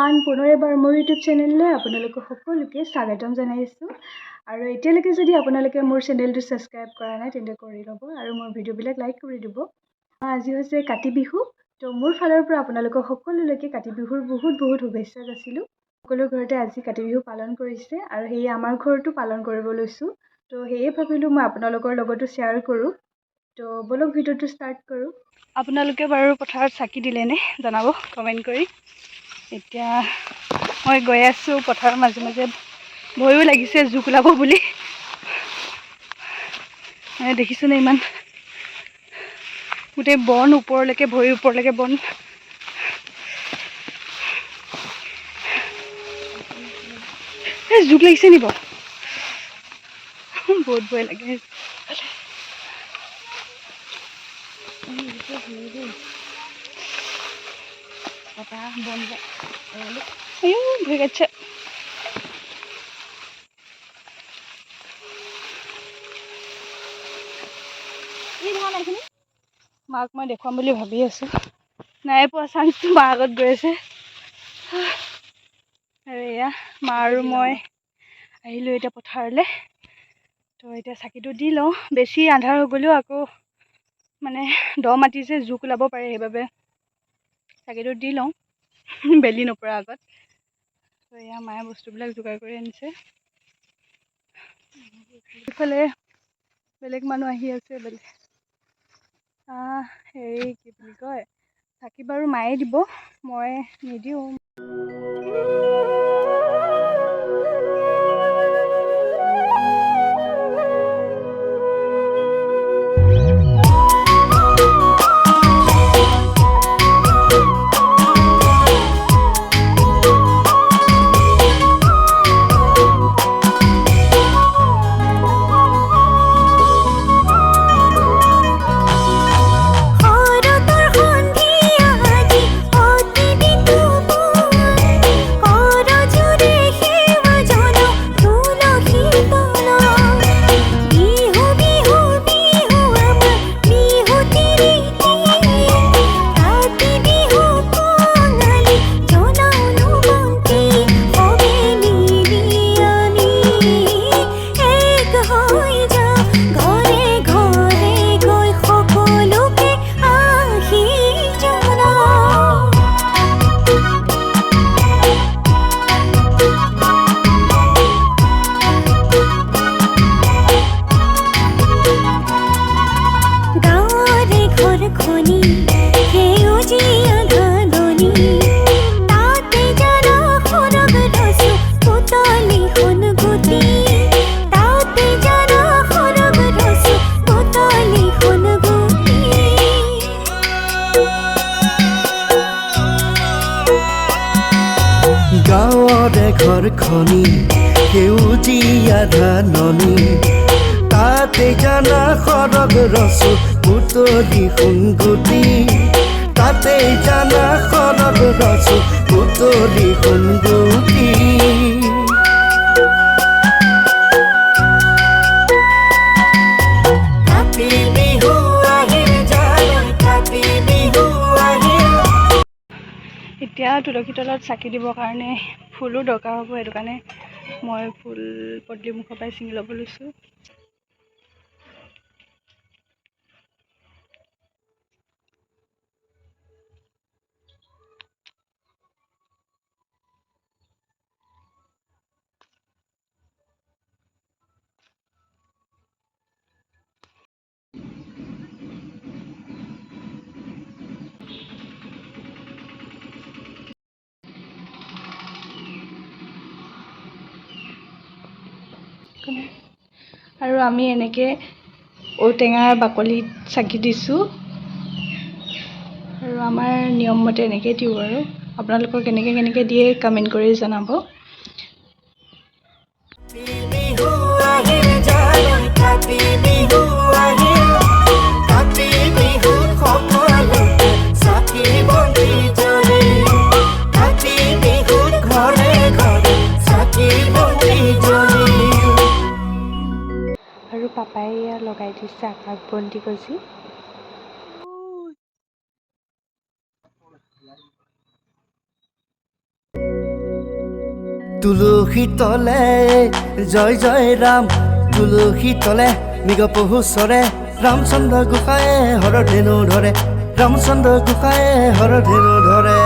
Everyone, পুনৰ এবাৰ মোৰ ইউটিউব চেনেললৈ আপোনালোকক সকলোকে স্বাগতম জনাইছোঁ। আৰু এতিয়ালৈকে যদি আপোনালোকে মোৰ চেনেলটো ছাবস্ক্ৰাইব কৰা নাই, তেন্তে কৰি ল'ব আৰু মোৰ ভিডিঅ'বিলাক লাইক কৰি দিব। আজি হৈছে কাতি বিহু। তো মোৰ ফালৰ পৰা আপোনালোকক সকলোলৈকে কাতি বিহুৰ বহুত বহুত শুভেচ্ছা যাচিলোঁ। সকলো ঘৰতে আজি কাতি বিহু পালন কৰিছে আৰু সেয়ে আমাৰ ঘৰতো পালন কৰিব লৈছোঁ। তো সেয়ে ভাবিলোঁ মই আপোনালোকৰ লগতো শ্বেয়াৰ কৰোঁ। তো ব'লক, ভিডিঅ'টো ষ্টাৰ্ট কৰোঁ। আপোনালোকে বাৰু পথাৰত চাকি দিলেনে, জনাব কমেণ্ট কৰি। এতিয়া মই গৈ আছোঁ পথাৰৰ মাজে মাজে। ভয়ো লাগিছে জোক ওলাব বুলি। মানে দেখিছেনে, ইমান গোটেই বন, ওপৰলৈকে, ভৰিৰ ওপৰলৈকে বন। এই জোক লাগিছে নি বাৰু? বহুত ভয় লাগে। আইও, ভয় কাটছে। মাক মই দেখুৱাম বুলি ভাবি আছোঁ, নাই পোৱা চান্সটো। মা আগত গৈ আছে। আৰু এয়া মা আৰু মই আহিলোঁ এতিয়া পথাৰলৈ। তো এতিয়া চাকিটো দি লওঁ। বেছি আন্ধাৰ হৈ গ'লেও আকৌ মানে দ মাটি যে, জোক ওলাব পাৰে, সেইবাবে চাকিটো দি লওঁ বেলি নপৰাৰ আগত। তো এয়া মায়ে বস্তুবিলাক যোগাৰ কৰি আনিছে। ইফালে বেলেগ মানুহ আহি আছে। বেলেগ হেৰি কি বুলি কয়, চাকি বাৰু মায়ে দিব, মই নিদিওঁ। শৰতৰ সন্ধিয়া আজি অতি বিতুপন, কৰযোৰে সেৱা জনাওঁ তুলসী তলত। বিহু বিহু বিহু আমাৰ বিহুটি ৰীতি, কাতি বিহু কঙালী জ্বলাওনো বন্তি। সবে মিলি আমি এক হৈ যাওঁ, ঘৰে ঘৰে গৈ সকলোকে আশীষ জনাওঁ। গাঁৱৰে ঘৰখনি সেউজীয়া ধাননি, তাতে জানা সৰগ ৰচো পুতলি সোণগুটি, তাতে জানা সৰগ ৰচো পুতলি সোণগুটি। গাঁৱৰে ঘৰখনি সেউজীয়া ধাননি, তাতে জানা সৰগ ৰচো পুতলি সোণগুটি, তাতে জানা সৰগ ৰচো পুতলি সোণগুটি। কাতি বিহু আহিল জানৈ, কাতি বিহু আহিল। এতিয়া তুলসী তলত চাকি দিবৰ কাৰণে ফুলো দৰকাৰ হ'ব, সেইটো কাৰণে মই ফুল পদূলি মুখৰ পৰাই ছিঙি ল'ব লৈছোঁ। আৰু আমি এনেকৈ ঔটেঙাৰ বাকলিত চাকি দিছোঁ আৰু আমাৰ নিয়মমতে এনেকৈ দিওঁ। আৰু আপোনালোকৰ কেনেকৈ কেনেকৈ দিয়ে, কমেণ্ট কৰি জনাব। কাতি বিহু আহিল জানৈ, কাতি বিহু আহিল। কাতি বিহুত সকলোতে চাকি বন্তি জ্বলে, কাতি বিহুত ঘৰে ঘৰে চাকি বন্তি জ্বলে। আৰু পাপাই এয়া লগাই দিছে আকাশ বন্তি গজি। তুলসী তলে জয় জয় ৰাম, তুলসী তলে মৃগ পহু চৰে, ৰামচন্দ্ৰ গোসাঁয়ে হৰ ধেনু ধৰে, ৰামচন্দ্ৰ গোসাঁয়ে হৰ ধেনু ধৰে।